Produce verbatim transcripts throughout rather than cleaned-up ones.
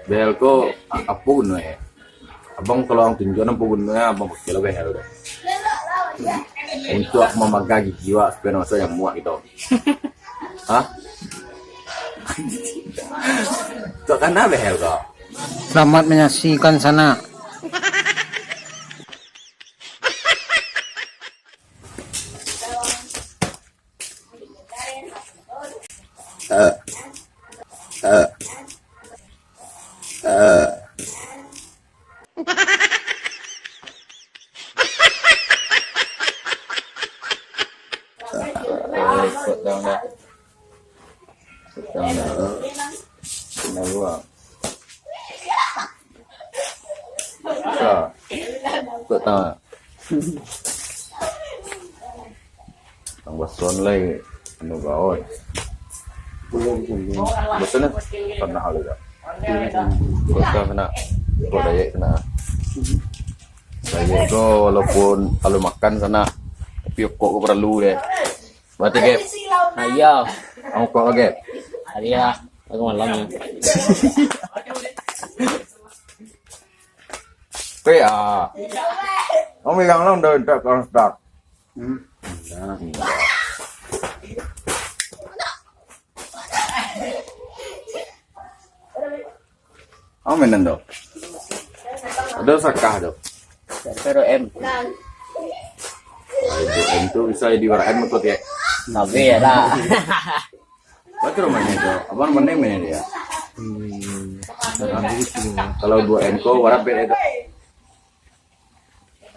Behel ko a-, apo guno e? Abang kalau ang tunjuakan apo guno e, abang pakai lah behel tu. Untuk mamaga gigi awak supaya nak masuk nyamuak gitu. Hah? Tok kana behel ko? Selamat menyaksikan sanak. Eh. Eh. Eh. Eh, ikut dong dah. Ikut dong dah. Kena buang. Sa. Ikut tangan. Nang baso lai anu gaoi. Baso ni tanah le dah. Kok ka sana? Kok Dayak sana? Dayak ko walaupun kalau makan sana, tapi okok ko paralu deh. Berarti, Gap? Ayo. Ang okok, Gap? Ayo. Aku malam. Kau ya? Kau bilang lah udah, udah, kau start. Hmm. Nah. Ang mainan tu? Ado sakah tu. Pero M. Aduh, M tu bisa jadi warna M tu, ya? Tapi ya lah. Baca rumahnya tu. Abang mana main dia? Hmm. Kalau dua M ko, warna beda tu.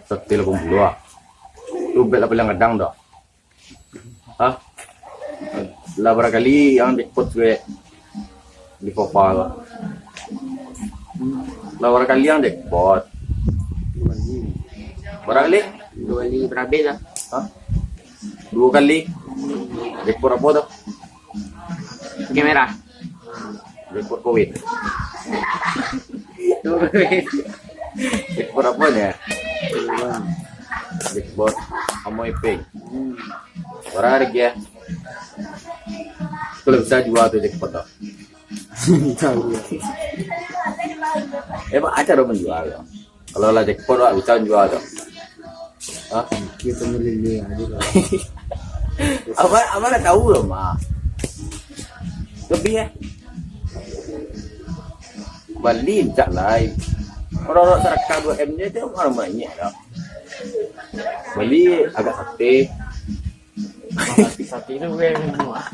Satu lapan puluh ah. Tu bet lah paling kadang dah. Hah? Lah bara kali ang jackpot gue di Copa tu? Lah bara kali ang jackpot? Bara kali? Dua kali berabe lah. Hah? Dua kali? Jackpot apo tu? Kamera. Jackpot kawin. Jackpot apo nyo? Jackpot amo Iping. Bara harga? Kalau bisa jua tu jackpot tu. Tahu. Eh, baa caro manjua tu? Kalau lah jackpot, wak bisa manjua tu. Hah? Kita melili aja lah. Abang, abang lah tahu lah, mah. Lebih ya. Bali cak lai. Orang-orang sarakah dua M je tu orang banyak dah. Bali agak sate. Sate tu gue yang buat.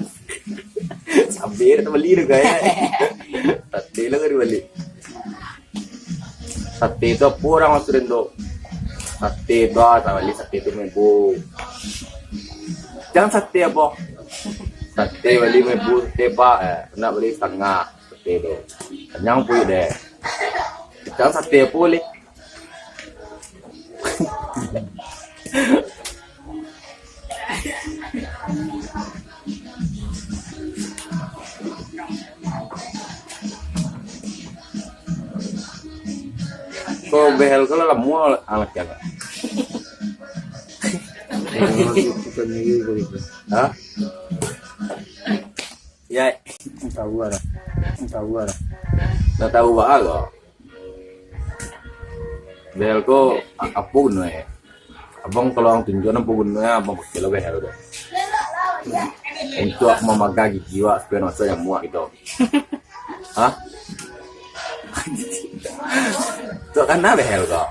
Sambil tu bali tu kan. Sate lah kau dibali. Sate tu apo urang maksud den tu? Sate tu ah, tak bali sate tu mebo. Jangan sate apo? Sate bali mebo, sate pak. Eh, nak bali setengah sate tu. Kenyang puik deh. Jangan sate apo leh? Ko behel ko lah lamo anak jaga. Hah? Ya. Tahu lah. Tahu lah. Dah tahu bah ko. Behel ko a-, apo guno e? Abang kalau ang tunjuakan apo guno e, abang pakai lah behel tu. Untuk mamaga gigi wak supaya nak masuk nyamuak gitu. Hah? Tok kana behel ko?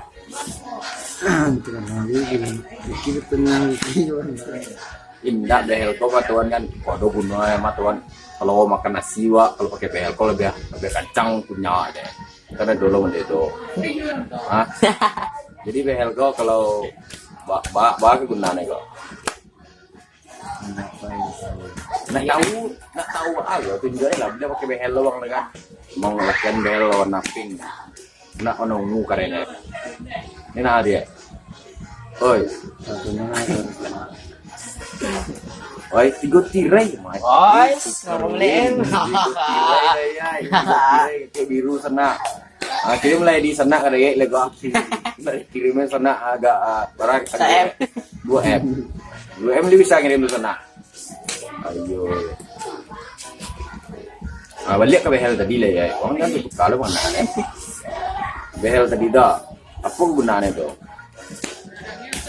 Tok kana behel ko? Indak, behel ko mah tuan kan, kok ado guno e mah tuan. Kalau makan nasi wak, kalau pakai behel ko lebih, lebih kancang kunyah deh. Kan ado lo mande tu. Hah? Jadi behel ko kalau ba, ba, ba ke gunane ko? Nak tahu, nak tahu aja tunjuak lah bila pakai behel lo bang kan. Mau latihan behel lawan naping. Nak ono ungu karena. Ini nah dia. Oi. Oi, tigo tirai, Mas. Oi, ngomong lain. Tigo tirai, tigo tirai, tigo biru sana. Ah, kirim lah di sana kada ya, lego. Kirim sana agak, ah, barang dua M. Dua M. Dua M dia bisa ngirim di sana. Ayo. Ah, baliak ka behel tadi lah, ya. Urang jan tuka lo manga, eh. Behel tadi dah. Apo gunonyo tu?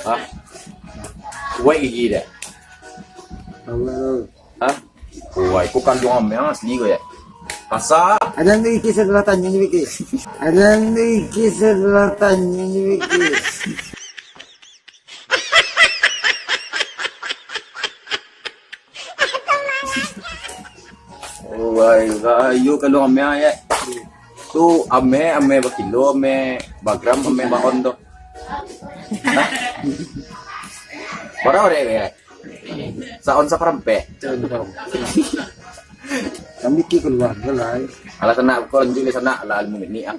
Hah? Kuaik gigi dah. Hah? Kuaik, ko kanduang ameh asli ko, ya. Kasa. Adan tu iki salah tanyo je, Biki. Adan tu iki salah tanyo je, Biki. Wai, rayo kalau ameh, ya. Tu ameh, ameh bakilo, ameh bagram, ameh baon tu. Hah? Bara, bara, ya? Saon saparampek. Kami ki keluarga lah. Alah, sanak, kau lanjut lah, sanak, lah, lima minit, ah.